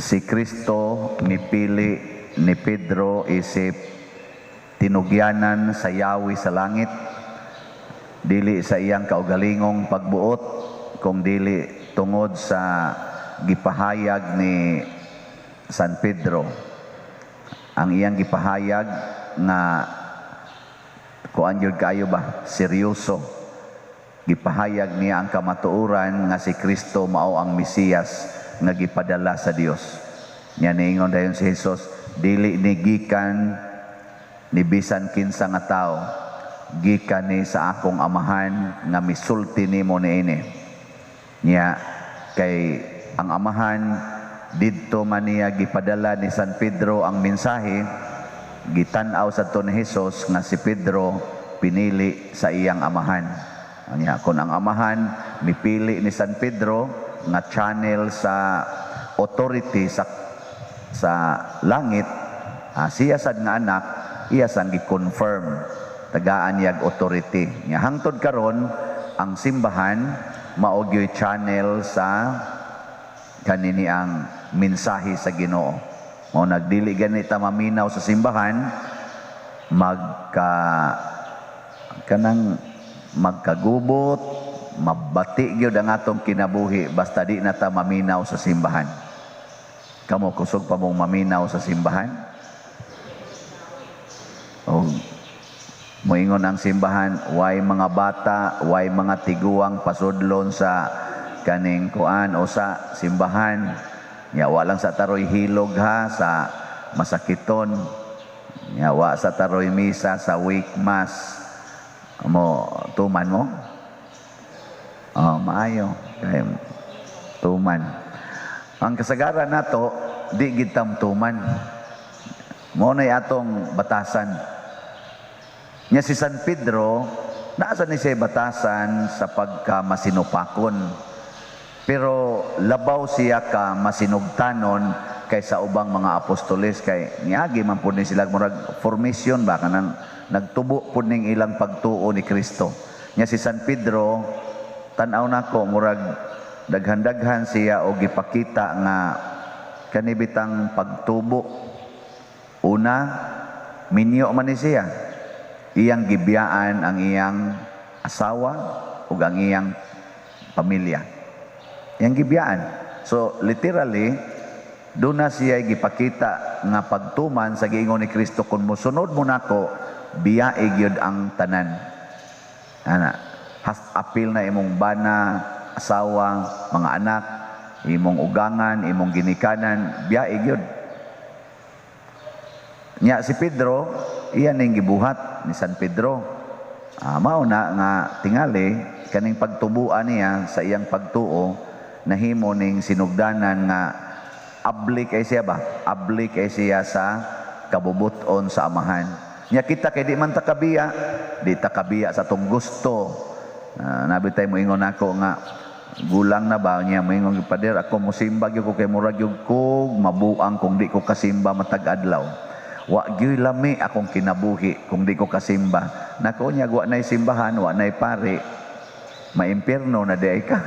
Si Kristo mipili ni Pedro isip tinugyanan sa yawi sa langit, dili sa iyang kaugalingong pagbuot, kung dili tungod sa gipahayag ni San Pedro. Ang iyang gipahayag nga kuan gyud kaayo ba, seryoso. Gipahayag niya ang kamatuoran nga si Kristo mao ang Mesiyas nga gipadala sa Dios. Nya niingon dayon si Jesus, "Dili ni gikan ni bisan kinsa nga tawo, gikan ni sa akong Amahan nga misulti nimo niini." Nya kay ang Amahan didto man niya gipadala ni San Pedro ang mensahe, gitan-aw sa ni Jesus nga si Pedro pinili sa iyang Amahan. Nya kung ang Amahan mipili ni San Pedro nga channel sa authority sa langit, siya sad nga anak, iya sang gi-confirm, tagaan niyag authority. Nya hangtod karon ang simbahan mao gyoy channel sa kanini ang mensahe sa Ginoo. Mao nagdili gani ta maminaw sa simbahan, magka kanang magkagubot, mabati gyud ang atong kinabuhi basta di na ta maminaw sa simbahan. Kamo, kusog pa mong maminaw sa simbahan? O moingon ang simbahan, way mga bata, way mga tiguang pasudlon sa kaning kuan o sa simbahan. Nya wa lang sa taroy hilog ha sa masakiton. Nya wa sa taroy misa sa wake mass. Mo tuman mo? Oh, maayo. Kay tuman. Ang kasagaran nato, di gid tuman. Mao nay atong batasan. Nya si San Pedro, naa sa ni siya batasan sa pagka masinupakon. Pero labaw siya ka masinugtanon kaysa ubang mga apostoles, kay niagi man pud ni sila murag formation ba, kanang nagtubo pud ning ilang pagtuo ni Kristo. Nya si San Pedro, tan-aw nako, murag daghan-daghan siya og gipakita nga kanibitang pagtubo. Una, minyo man ni siya. Iyang gibiyaan ang iyang asawa ug ang iyang pamilya. Iyang gibiyaan. So literally, doon na siya gipakita nga pagtuman sa giingon ni Kristo, "Kung mosunod mo nako, biyae gyud ang tanan." Ana, has apil na imong bana, asawa, mga anak, imong ugangan, imong ginikanan, biyae gyud. Nya si Pedro, iya ning gibuhat ni San Pedro. Mao na nga tingali kaning pagtubuan niya sa iyang pagtuo, nahimo ning sinugdanan nga abli kay siya ba? Abli kay siya sa kabubuton sa Amahan. Nya kita kay di man ta kabiya, di ta kabiya sa atong gusto. Nabi tay moingon ako nga gulang na ba niya, moingon, "Pader, ako mosimba gyud ko kay murag gyud ko mabuang kung di ko kasimba matag adlaw. Wa gyud lami akong kinabuhi kung di ko kasimba." Nako niya, wa nay simbahan, wa nay pari, maimpierno na di ay ka.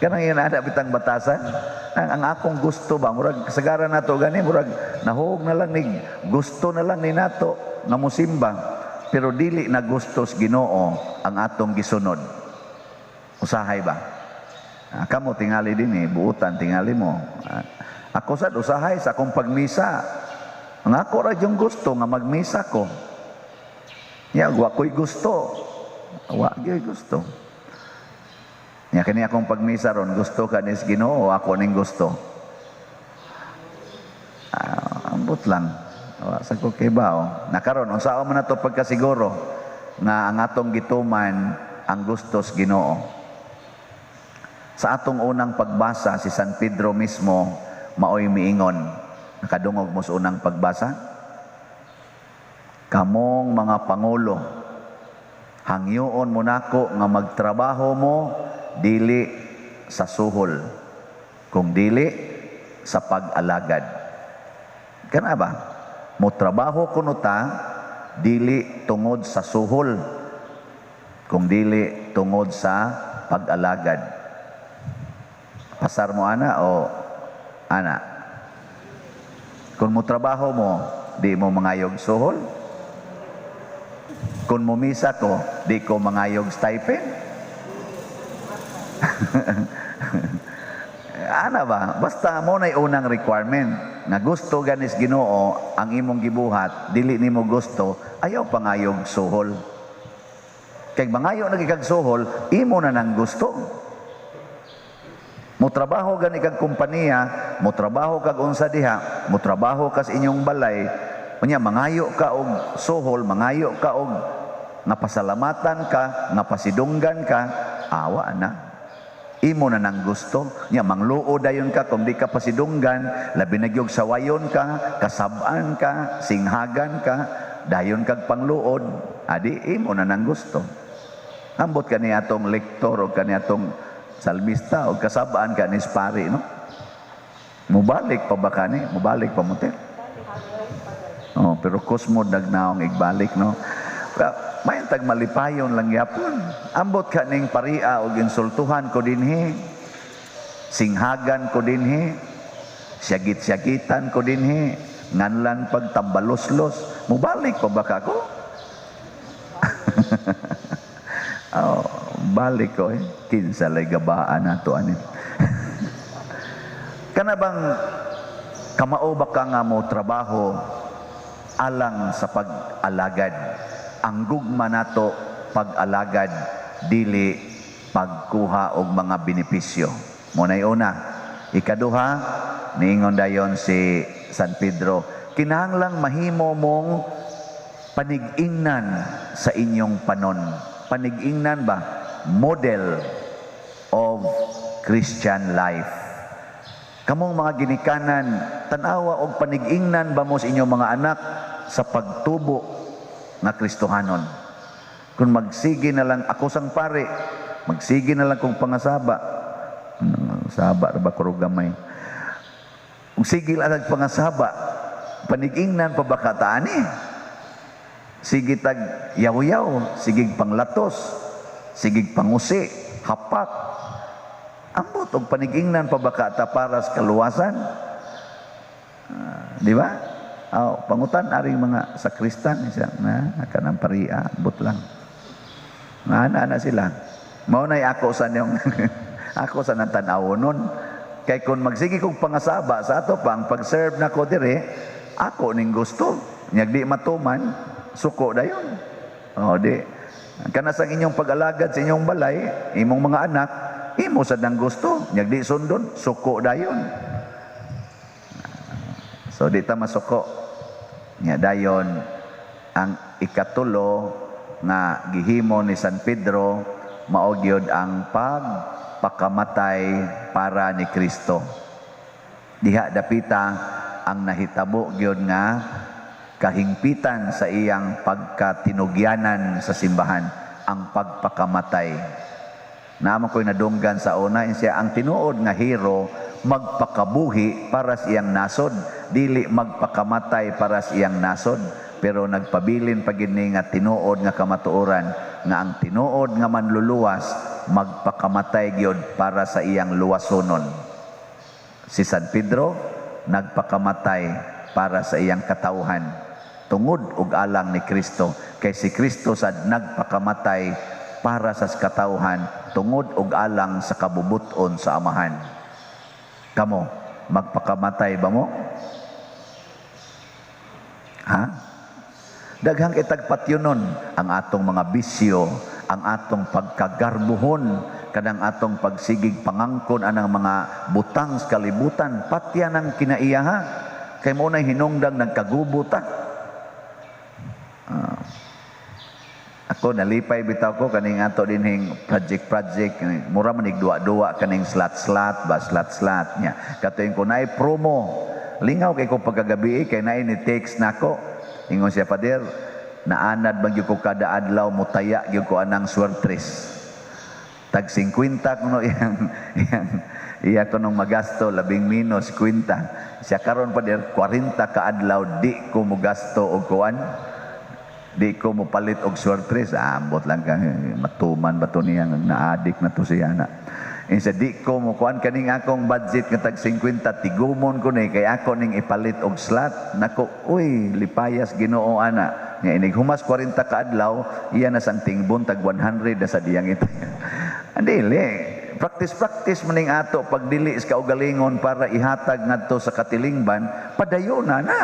Kanang yun ada bitang batasan. Ang akong gusto ba, murag kasagaran nato gani, murag nahog na lang ni gusto na lang ni nato nga mosimba. Pero dili na gustos Ginoo ang atong gisunod. Usahay ba? Kamo tingali din eh, buutan tingali mo. Ako sad usahay sa akong pagmisa. Ang ako ra yung gusto nga magmisa ko. Ya, wa ko'y gusto. Wa gyud gusto. Nya kani akong pagmisa ron, gusto ka nis Ginoo, ako ning gusto? Ambot lang. Wa sa ko kibaw. Nakaron unsa man nato pagkasiguro nga ang atong gituman ang gustos Ginoo? Sa atong unang pagbasa, si San Pedro mismo maoy miingon. Nakadungog mo sa unang pagbasa? "Kamong mga pangulo, hangyoon mo nako nga magtrabaho mo dili sa suhol, kung dili sa pag-alagad." Kana ba? Mo trabaho kuno ta dili tungod sa suhol, kung dili tungod sa pag-alagad. Pasar mo ana o Ana. Kung mo trabaho mo, di mo mangayog suhol. Kung mumisa ko, di ko mangayog stipend. Ana ba? Basta mo na'y unang requirement nga gusto ganis Ginoo ang imong gibuhat, dili nimo gusto, ayaw pangayog suhol. Kay mangayo na kag suhol, imo na nang gusto. Mo trabaho gani kag kompanya, mo trabaho kag unsa diha, mo trabaho kas inyong balay, unya mangayo ka og suhol, mangayo ka og nga pasalamatan ka, nga pasidunggan ka, awa na. Imo na nang gusto. Nya mangluo dayon ka kung di ka pasidunggan, labi na gyud sawayon ka, kasab-an ka, singhagan ka, dayon kag pangluod, adi imo na nang gusto. Ambot kani atong lektor o kani atong salmista o kasabaan ka ni pari, no? Mubalik pa ba kani? Mubalik pa mo te? Oh, pero kusmo nagnaong igbalik, no? May tag malipayon lang yapon. Ambot ka ning paria og insultuhan ko dinhi. Singhagan ko dinhi. Siyagit-siyagitan ko dinhi. Nganlan pagtambaloslos. Mubalik pa ba ka ko? Oh, balik ko eh. Kinsa lay gabaan nato ani. Kana bang kamao ba ka nga mo trabaho alang sa pag-alagad? Ang gugma nato pag-alagad, dili pagkuha og mga benepisyo. Muna'y una. Ikaduha, niingon dayon si San Pedro, kinahanglang mahimo mong panig-ingnan sa inyong panon. Panig-ingnan ba? Model of Christian life. Kamong mga ginikanan, tan-awa og panig-ingnan ba mo sa inyong mga anak sa pagtubo nga Kristohanon? Kung magsige na lang ako sang pare, magsige na lang kong pangasaba. Saba ra ba kurog gamay? Kung sige lang ang pangasaba, panig-ingnan pa ba kataan eh? Sige tag yaw-yaw, sige panglatos, sige pangusi, hapak. Ambot og panig-ingnan pa ba kata para sa kaluwasan? Di ba? Oh, pangutan aring mga sakristan siya na kanang paria, ambot lang. Maana na sila. Mao nay ako sa niyong ako sa nang tan-awon nun. Kay kung magsige kong pangasaba sa ato pang pag-serve nako dire, ako ning gusto. Nyag di matuman, suko dayon. Oh, di. Kana sa inyong pag-alagad sa inyong balay, imong mga anak, imo sad nang gusto, nyag di sundon, suko dayon. So di ta masuko. Nya dayon ang ikatulo nga gihimo ni San Pedro mao gyud ang pagpakamatay para ni Kristo. Diha dapita ang nahitabo gyud nga kahingpitan sa iyang pagkatinugyanan sa simbahan, ang pagpakamatay. Naamo ko'y nadunggan sa una, siya ang tinuod nga hero magpakabuhi para sa iyang nasod, dili magpakamatay para sa iyang nasod. Pero nagpabilin pa gid ni nga tinuod nga kamatuoran nga ang tinuod nga manluluwas magpakamatay gyud para sa iyang luwasonon. Si San Pedro nagpakamatay para sa iyang katawhan tungod og alang ni Kristo, kay si Kristo sad nagpakamatay para sa katawhan tungod og alang sa kabubuton sa Amahan. Kamo, magpakamatay ba mo? Ha? Daghang itagpatyonon ang atong mga bisyo, ang atong pagkagarbuhon, kanang atong pagsigig pangangkon anang mga butang sa kalibutan, patya ng kinaiyaha. Kay mo na'y hinungdang nagkagubuta. Ako nalipay bitaw ko kaning ato dinhing project project, mura man duwa-duwa kaning slat-slat ba slat-slat nya. Katuyon ko naay promo. Lingaw kay ko pagkagabi kay naay ni text nako. Ingon siya, Pader, naanad man gyud ko kada adlaw mutaya gyud ko anang swertres. Tag 50 kuno iyang iyang iya kunong magasto, labing minus 50. Siya karon, Pader, 40 ka adlaw di ko mogasto og kuan. Di ko mopalit og swertres. Ambot lang ka matuman ba to niya, naadik na to siya na. Insa di ko mo kuan kaning akong budget nga tag 50, tigumon ko ni kay ako ning ipalit og slot nako. Uy, lipayas Ginoo ana. Nga inig humas 40 ka adlaw, iya na sang tingbon, tag 100 na sa diyang ito. Dili practice, practice maning ato pagdili sa kaugalingon para ihatag ngadto sa katilingban. Padayon na na,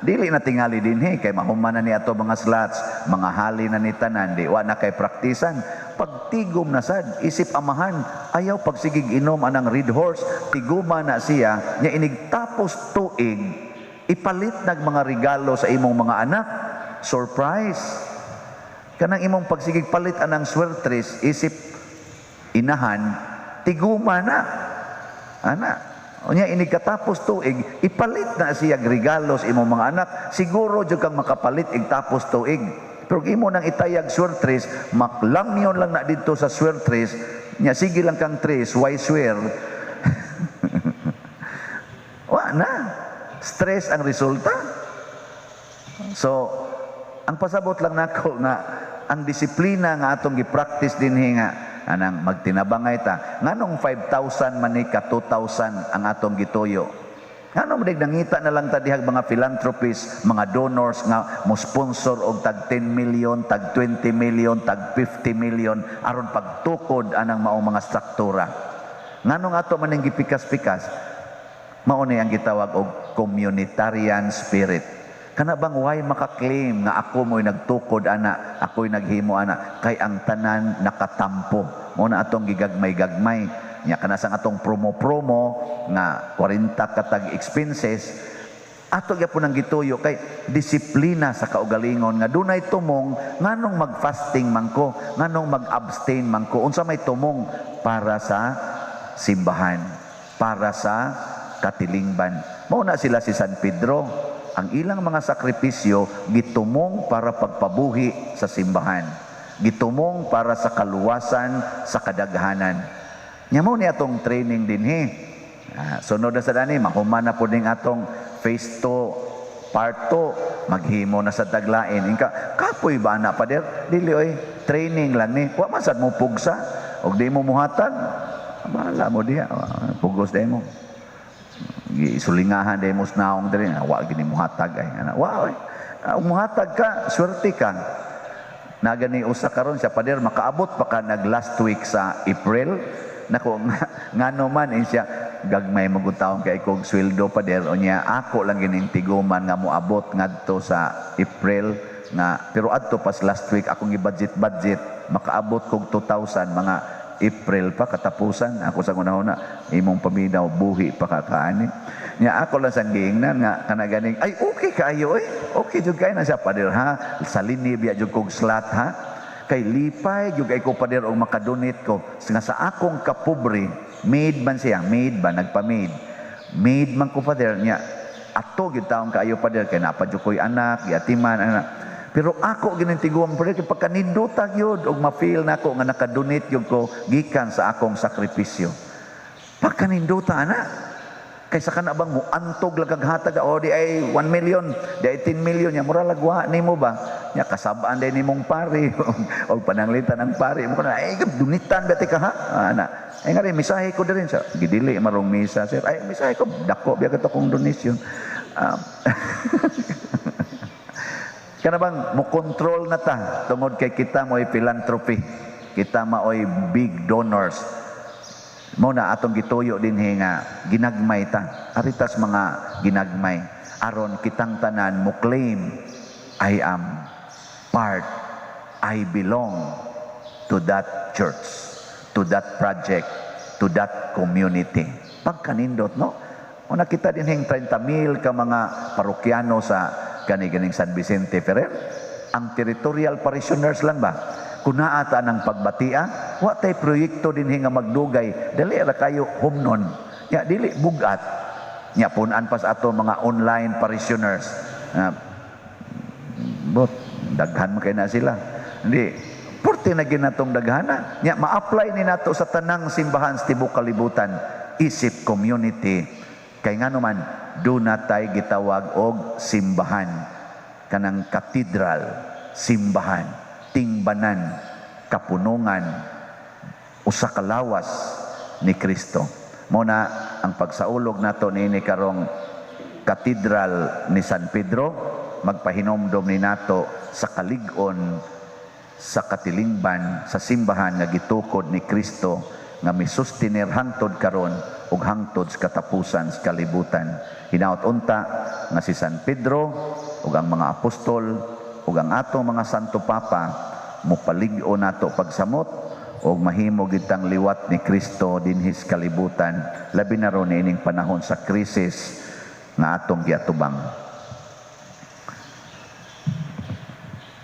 dili na tingali dinhi kay mahuman na ni ato mga slots, mga hali na ni tanan, di wa na kay praktisan. Pagtigom na sad isip amahan, ayaw pagsigig inom anang Red Horse, tiguma na siya. Nya inig tapos tuig, ipalit nag mga regalo sa imong mga anak, surprise. Kanang imong pagsigig palit anang swertres isip inahan, tiguma na ana. Unya inig katapos tuig, ipalit na siya regalo sa imong mga anak. Siguro jud kang makapalit ig tapos tuig. Pero imo nang itayag swertres, maklamyon lang na didto sa swertres, nya sige lang kang tres, why swear? Wa na. Stress ang resulta. So, ang pasabot lang nako nga ang disiplina nga atong gi-practice dinhi nga anang magtinabangay ta, nganong 5,000 man ni ka 2,000 ang atong gituyo? Ngano man nangita na lang ta dihag mga philanthropists, mga donors nga mo sponsor og tag 10 million, tag 20 million, tag 50 million aron pagtukod anang maong mga struktura? Nganong ato man ning gipikas-pikas? Mao ni ang gitawag og communitarian spirit. Kana bang way maka-claim nga ako mo'y nagtukod ana, ako'y naghimo ana, kay ang tanan nakatampo. Mao na atong gigagmay-gagmay. Nya kana sang atong promo-promo nga 40 katag expenses, ato gyapon ang gituyo kay disiplina sa kaugalingon nga dunay tumong. Nganong mag-fasting man ko, nganong mag-abstain man ko, unsa may tumong? Para sa simbahan, para sa katilingban. Mao na sila si San Pedro, ang ilang mga sakripisyo gitumong para pagpabuhi sa simbahan, gitumong para sa kaluwasan sa kadaghanan. Nya mo ni atong training dinhi. Sunod na sa dani, mahuman na po ning atong phase 2 part 2, maghimo na sa taglain. Inka kapoy ba na, pader? Dili oy, training lang ni. Wa man sad mo pugsa og di mo muhatag. Bahala mo diha, pugos day mo. Isulingahan day mo naong diri, wa gini muhatag ay. Ana, wa oy. Muhatag ka, swerte ka. Nagani usa karon siya, "Pader, makaabot pa ka nag last week sa April?" Nako, ngano man? In siya, "Gagmay magutawon kay kog sweldo, pader. Unya ako lang gining tiguman nga moabot ngadto sa April nga, pero adto pas last week akong gi-budget budget, makaabot kog 2,000 mga April pa katapusan." Ako sa unahuna, "Imong paminaw, buhi pa ka kaani." Nya ako lang sang giingnan nga kana ganing, "Ay, okay kaayo oy, okay jud kay na siya, pader, ha. Sa linib ya jud kog slot ha, kay lipay jud kay ko, pader, og makadonate ko nga sa akong kapobre." Maid man siya, maid ba, nagpa-maid, "Maid man ko, pader. Nya ato gyud taon kaayo, pader, kay napa jud koy anak, giatiman anak, pero ako ginintiguan, pader, kay pagkaninduta gyud og ma-feel nako nga nakadonate gyud ko gikan sa akong sakripisyo. Pagkaninduta ana." Kaysa kana bang muantog lang kag hatag, o di ay 1 million, di ay 10 million, nya mura lagwa nimo ba? Nya kasabaan day nimong pari og pananglitan ang pari mo kana, "Ay, dunitan ba ka ha?" Ana. "Ay nga rin, misahe ko din sa gidili marong misa, sir. Ay, misahe ko, dako biya kato kong donation." Kana bang mo control na ta tungod kay kita mo'y philanthropy. Kita maoy big donors. Mo na atong gituyo dinhi nga ginagmay ta. Aritas mga ginagmay aron kitang tanan mo claim, "I am part, I belong to that church, to that project, to that community." Pagkanindot, no? O nakita din hing 30 mil ka mga parokyano sa kani ganing San Vicente Ferrer. Ang territorial parishioners lang ba? Kung naa ta ng pagbatia, wa tay proyekto din nga magdugay, dali ra kayo humnon. Ya dili bugat. Nya punan pas ato mga online parishioners. Bot daghan man kay na sila. Hindi purti na ginatong daghana. Nya ma-apply ni nato sa tanang simbahan sa tibuok kalibutan isip community. Kay ngano man do natay gitawag og simbahan, kanang cathedral, simbahan, tingbanan, kapunungan, usa ka lawas ni Kristo. Mao na ang pagsaulog nato niini karong Katedral ni San Pedro, magpahinomdom ni nato sa kalig-on sa katilingban sa simbahan nga gitukod ni Kristo nga misustiner hangtod karon ug hangtod sa katapusan sa kalibutan. Hinaot unta nga si San Pedro ug ang mga apostol ug ang atong mga Santo Papa mopalig-on nato pagsamot ug mahimo gyud tang liwat ni Kristo dinhi sa kalibutan, labi na ron ining panahon sa krisis nga atong giatubang.